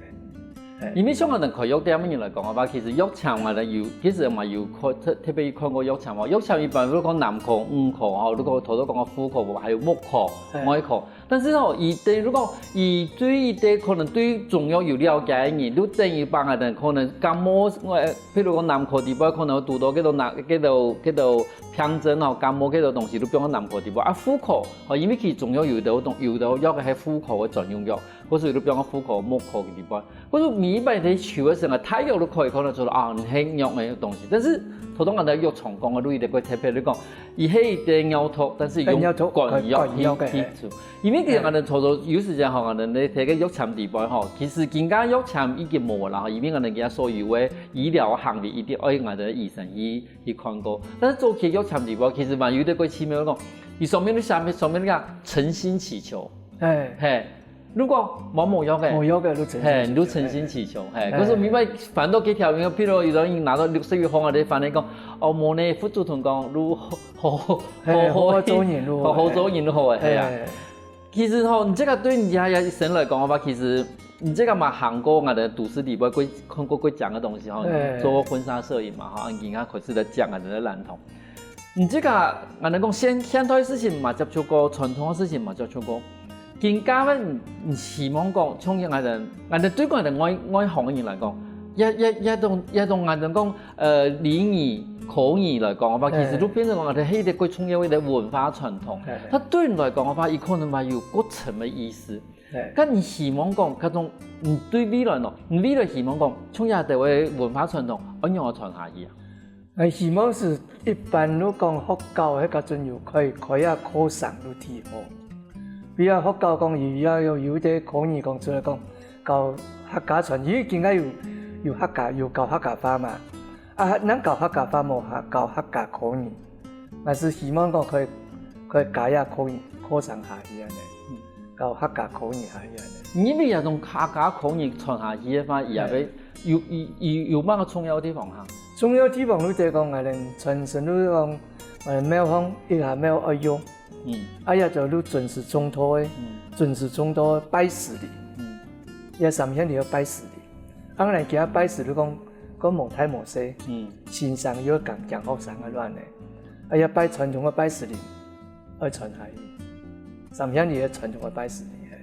誒。因為像𠊎等開藥店个人來講个話，其實藥籤𠊎等有，其實嘛有看，特，特別有看過藥籤哦。藥籤一般如果講男科、女科吼，如果頭頭講个婦科，還有目科、誒。外科。但是吼，佢等如果佢對佢等可能對中藥有了解个人，就等於幫𠊎等可能感冒，誒，譬如講男科裡背可能堵到幾多哪，幾多，幾多病症吼，感冒幾多東西，就放到男科裡背。啊，婦科 哦，因為佢中藥有兜東，有兜藥个係婦科个專用藥，或是有兜比方講婦科、目科个地方。或是每一擺在求个時候，大約都可以看得出來啊，你係藥个東西。但是頭先𠊎等藥廠講个，有一個特別，你講，佢係一個藥托，但是用哎，藥托，趕藥，趕，趕藥个，去，去除。因為其實𠊎等頭頭有時間吼，𠊎等咧睇个藥籤裡背吼，其實今个藥籤已經無啦，因為𠊎等今所有个醫療行為一定愛𠊎等醫生去 去看過。但是早期藥籤裡背，其實嘛有一個奇妙講，佢上面就寫，上面就講誠心祈求，哎。嘿，如果無無藥个，無藥个，就誠心嘿，祈求。就誠心祈求，嘿。嘿。可是明白，反倒幾條，因為譬如有人拿到六十一項啊，你反而講，哦，無呢，佛祖同講，如好，好，好，嘿，好好做人就好，好好做人就好，嘿啊。嘿。其實吼，你這個對你這一生來講个話，其實你這個嘛行過𠊎兜都市裡背，過，看過過講个東西吼，嘿。做過婚紗攝影嘛，吼，你今下開始來講𠊎兜个闌珊。 你這個，𠊎兜講現，現代事情嘛接觸過，傳統个事情嘛接觸過。今下个你，你希望講，像𠊎兜，𠊎兜對𠊎兜外，外行个人來講，也，也，也當，也當𠊎兜講，呃，禮儀、口語來講，个話，其實都變成講𠊎兜係一個最重要个文化傳統。嘿，嘿。它對你來講个話，佢可能嘛有過深个意思。嘿。但你希望講，該種，你對未來呢？你未來希望講，像這兜个文化傳統，仰般傳下去啊？ 𠊎希望係一般就講學校該個準有開，開啊課程就第一。比如學校講有，有，有，有一個口語講出來講，教客家傳，因為今下有，有客家，有教客家話嘛。啊，能教客家話無教客家口語。𠊎係希望講可以，可以加一下口語，課程下去恁樣，教客家口語下去恁樣。你因為這種客家口語傳下去个話，佢也會 有，有，有，有麼个重要个地方哈？重要地方就係講，𠊎兜傳承就係講，呃，廟方一下廟愛用，嗯。啊，也就就尊師重道个，嗯。尊師重道个拜師禮，嗯。也三鄉里愛拜師禮。啊，𠊎兜今下拜師禮講，講無大無細，嗯。先生又講，講學生个亂个，啊，也拜傳統个拜師禮，愛傳下去。三鄉里个傳統个拜師禮，嘿。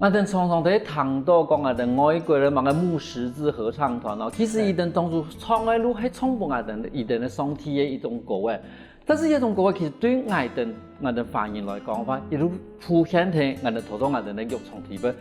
𠊎兜常常都會聽到講啊，𠊎兜外國个麼个牧十字合唱團哦，其實佢兜當初唱个就係唱分𠊎兜，佢兜个上帝个一種歌誒。但是這種歌其實對𠊎兜，𠊎兜華人來講个話，佢就浮現在𠊎兜頭上𠊎兜个浴場裡背，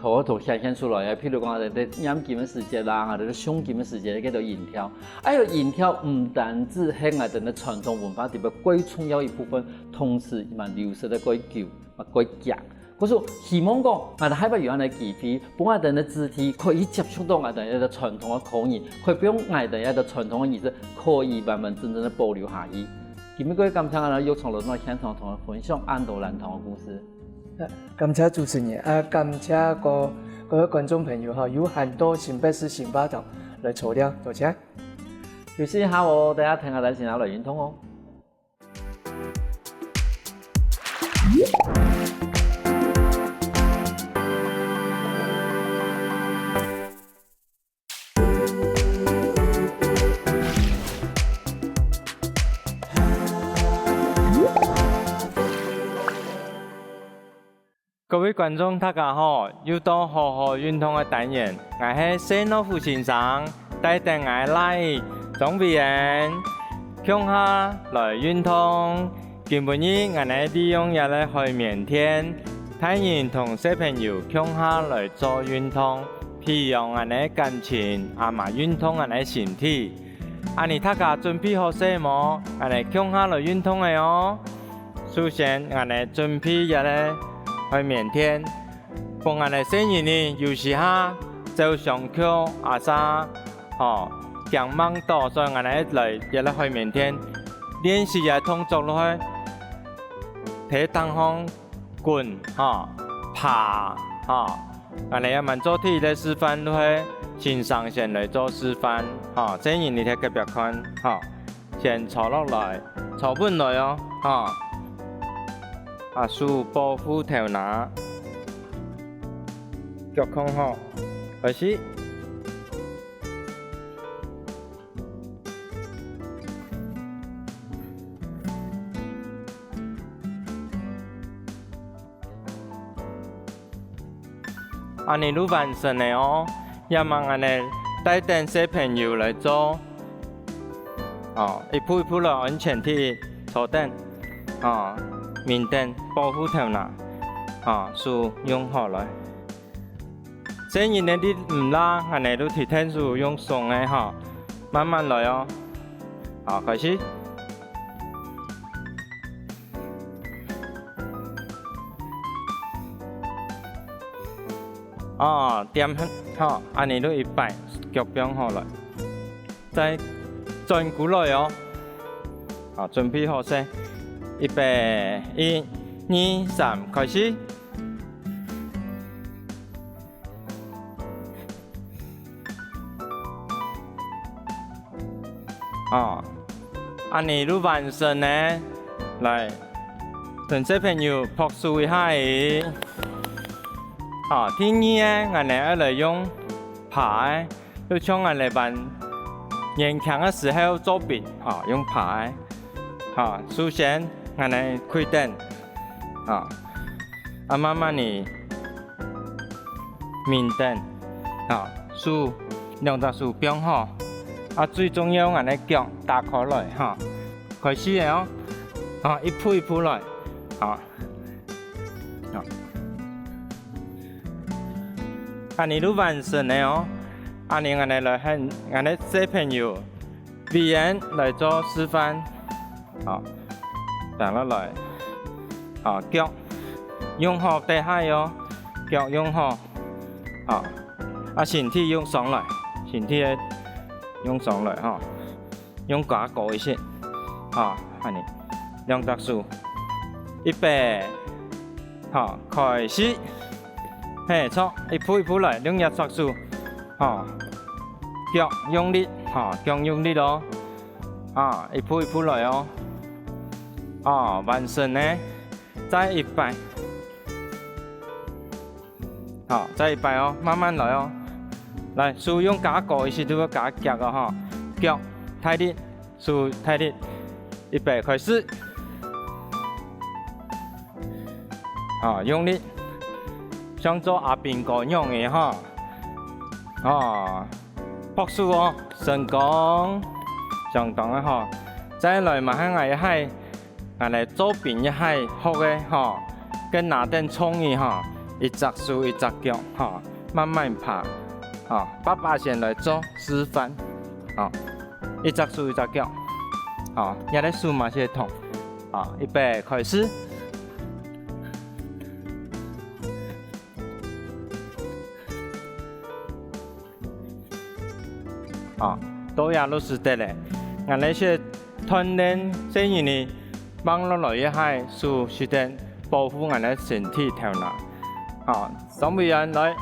頭頭顯現出來个。譬如講𠊎兜在念經个時節啦，𠊎兜在誦經个時節，該兜音調。還有音調毋單止係𠊎兜个傳統文化裡背最重要一部分，同時嘛流失得過久，嘛過強。 故所希望講，𠊎兜下擺有恁樣个機會，分𠊎兜个子弟可以接觸到𠊎兜个傳統个口語，可以分𠊎兜个傳統个意識可以完完整整个保留下去。今晡日感謝𠊎兜玉松老師來現場同𠊎分享恁多闌珊个故事。感謝主持人，啊，感謝各，各位觀眾朋友哈，有很多新北市新巴掌來坐了，多謝。休息一下哦，等下聽下來先來運動哦。 各位觀眾，大家好！又到好好運動个單元，𠊎係謝諾福先生，帶等𠊎倈仔張偉恩，共下來運動。今晡日𠊎兜利用這個海綿墊，大人同小朋友共下來做運動，培養𠊎兜感情，也嘛運動𠊎兜身體。恁呢大家準備好勢無？𠊎兜共下來運動仔哦！ 首先，𠊎兜準備這個海綿墊，分𠊎兜細人仔有時下照相曲啊啥，吼，驚吂著，所以𠊎兜來這個海綿墊練習這動作落去，在頂項滾，吼，爬，吼。𠊎兜也蠻做第一個示範，就係先生先來做示範，吼，細人仔在隔壁看，吼。 先坐落來，坐穩來哦，哈。啊，手保護頭那，腳囥好，開始。恁呢就完成了哦，這下𠊎兜帶等小朋友來做。 哦，一步一步來，安全地坐等，哦，面等，保護頭那，哦，手用好來。細人仔你毋罅，恁呢就提等手用鬆个吼，慢慢來哦。好，開始。 哦，恬，好，恁呢就一擺，腳放好來，再轉過來哦。好，準備好勢，預備，一、二、三，開始。哦，恁呢就完成呢。來，同小朋友拍手一下仔。哦，第二个，𠊎等愛來用爬个，就像𠊎等玩圓圈个時候做兵，哦，用爬个。哦，首先，𠊎等跪等，哦，啊，慢慢仔 面頂，啊，手，兩隻手放好，啊，最重要，𠊎等腳打開來，哈，開始了哦，啊，一步一步來，啊，啊，恁呢就完成了哦，恁呢𠊎等來喊𠊎等小朋友 委員來做示範。好，停落來。好，腳用好底下哦，腳用好。好，啊，身體用上來，身體个用上來吼，用較高一些。好，恁呢，兩隻手，預備，好，開始。嘿，著，一步一步來，用一隻手，好，腳用力，好，腳用力哦。 啊，一步一步來哦。啊，完成呢，再一擺。好，再一擺哦，慢慢來哦。來，手用較高一息，就會較遽哦，吼。腳，大力，手大力，預備，開始。好，用力，像做阿兵哥樣仔吼。哦， 拍手哦，成功，相當个好。再來嘛，還𠊎一下，𠊎來做兵一下，學个吼，跟拿等銃仔吼，一隻手一隻腳吼，慢慢爬，吼，爸爸先來做示範，吼，一隻手一隻腳，吼，這个手嘛係會痛，吼，預備，開始。 啊，到這就使得了。𠊎等係鍛鍊細人仔，放落來一下，手使得保護𠊎等身體頭那。啊，上委員來。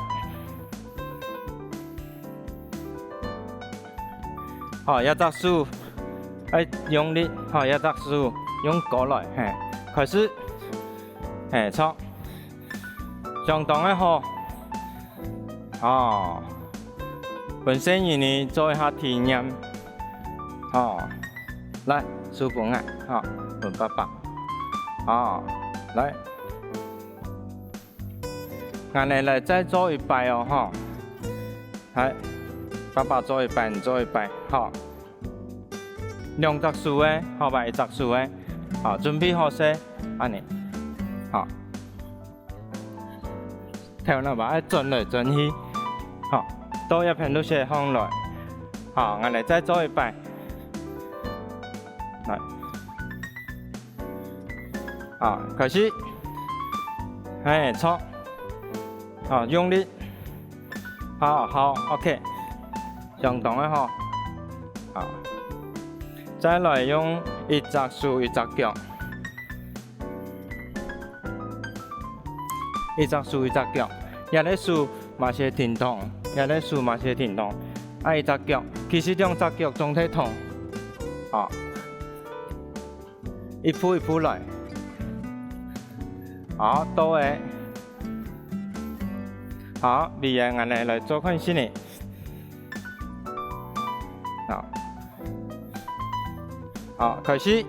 好，這隻手愛用力，好，這隻手用高來，嘿，開始，嘿，著。 相當个好。哦，分細人仔做一下體驗。哦，來，手分𠊎，好，分爸爸。哦，來。𠊎等來再做一擺哦，吼。來，爸爸做一擺，你做一擺，好。 兩隻手个，好吧，一隻手个，好，準備好勢，恁呢，好。頭那把愛轉來轉去，好，到這片就先放來，好，𠊎來再做一擺，來，好，開始，嘿，著，好，用力。 好，好，OK，相當个好。好，再來用一隻手一隻腳，一隻手一隻腳，這个手嘛係停動，這个手嘛係停動，啊一隻腳，其實兩隻腳總係動。好。 一步一步來。好，到了。好，尾仔𠊎等來做看先呢。好。好，開始。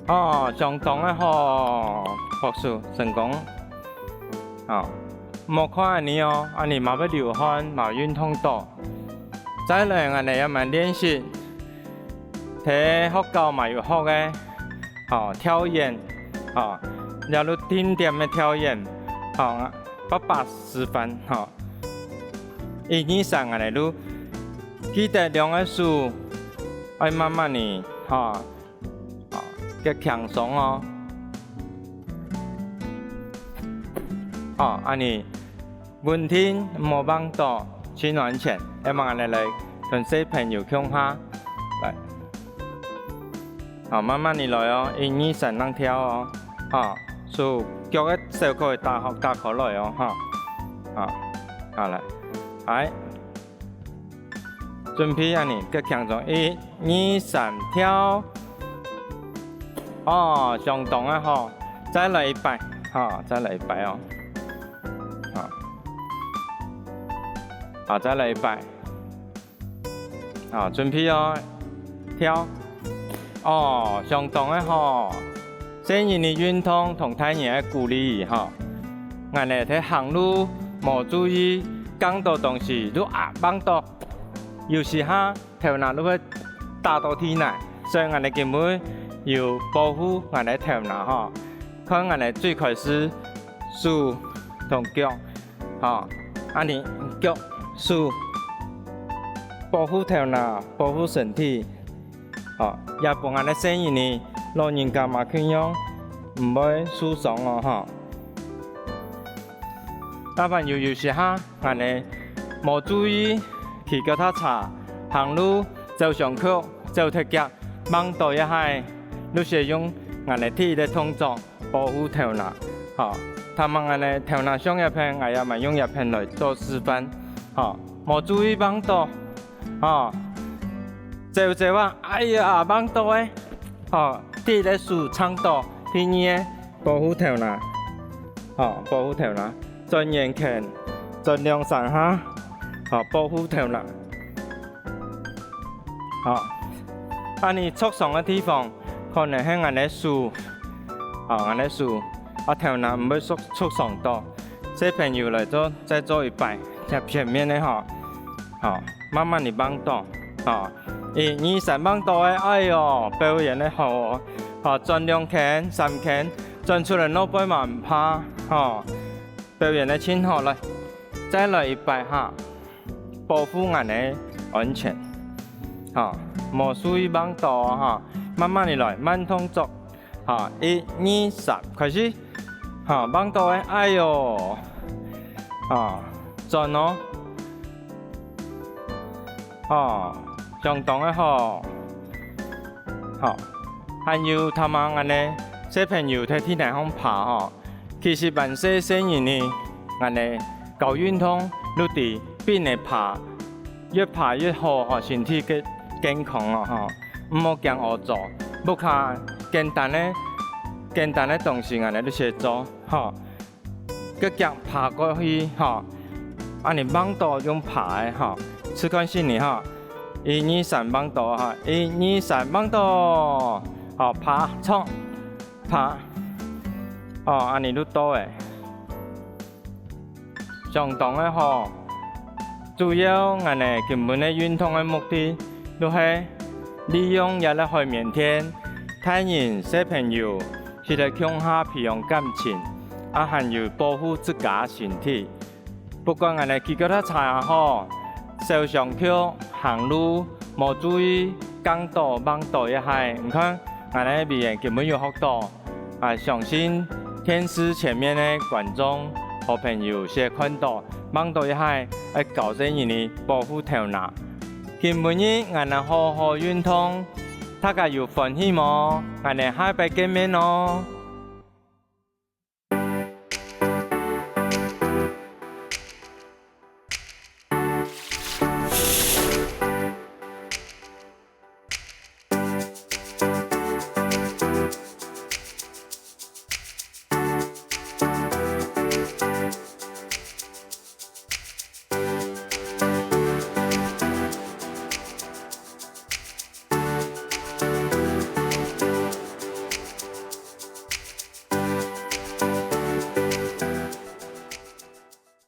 哦，相當个好，拍手，成功。哦，莫看恁呢哦，恁呢嘛會流汗，嘛運動到。再來，𠊎等也蠻練習，在學校嘛有學个，哦，跳遠，哦，這就定點个跳遠，哦，爸爸示範，哦。 一二三，恁呢就記得兩个手愛慢慢仔，吼，吼，較輕鬆哦。吼，恁呢穩定，莫放倒，盡安全。下晡𠊎等來同細朋友共下，來。 好，慢慢仔來哦，一二三，正跳哦。好，手腳个手可以打好，打開來哦，哈。好，好來，來，準備恁呢，腳㧡中，一、二、三，跳。哦，相當个好，再來一擺，好，再來一擺哦。好，好，再來一擺。好，準備哦，跳。哦，相當个好。細人个運動同大人个鼓勵吼，𠊎等在行路無注意，摃到東西就啊，挷到。 有時下頭那就會打到地泥，所以𠊎等根本有保護𠊎等頭那吼。看𠊎等最開始手同腳，吼，恁呢腳手保護頭那，保護身體，吼，也分𠊎等細人仔、老人家嘛共樣毋會受傷哦，吼。 大朋友有時下，𠊎等無注意，騎腳踏車、行路、走相逐、走忒遽，挷到一下，就先用𠊎等第一个動作保護頭那。吼，頭先𠊎等頭那傷一片，𠊎也嘛用一片來做示範。吼，無注意挷到， 吼，走走啊，哎呀，挷到欸！吼，第一个手撐到，第二个保護頭那，吼，保護頭那，轉圓圈，轉兩三下，吼，保護頭那。吼，恁呢受傷个地方，可能係𠊎等手，吼，𠊎等手，啊，頭那毋會受，受傷到。小朋友來做，再做一擺，這前面个吼。 吼，慢慢仔挷到，吼，一、二、三，挷到欸，哎喲，表演个好哦。吼，轉兩圈、三圈，轉出來外背嘛毋怕，吼，表演个盡好，來，再來一擺哈，保護𠊎等个安全。吼，無注意挷到哦，吼，慢慢仔來，慢動作。 好，一、二、三，開始。好，挷到欸，哎喲，好，轉哦。好，相當个好。好，還有頭先𠊎等小朋友在地泥項爬吼，其實還細細人仔，𠊎等教運動就知，比人爬 越爬越好吼，身體个健康哦吼。毋好驚屙糟，屋下簡單个，簡單个東西𠊎等就先做吼。腳腳爬過去吼，恁呢挷到用爬个吼，試看細人仔吼，一、二、三，挷到吼，一、二、三，挷到，好，爬，衝，爬，哦，恁呢就到欸。 相當个好。主要𠊎等今晡日運動个目的，就係利用這個海綿墊，大人小朋友佢等共下培養感情，啊還有保護自家身體。不管𠊎等騎腳踏車也好，走相逐、行路，無注意，摃到、挷到一下，你看，𠊎等个委員今晡日有學到。 啊，相信電視前面个觀眾、好朋友先看到，挷到一下，愛教細人仔保護頭那。今晡日𠊎等好好運動，大家有歡喜無？𠊎等下擺見面哦！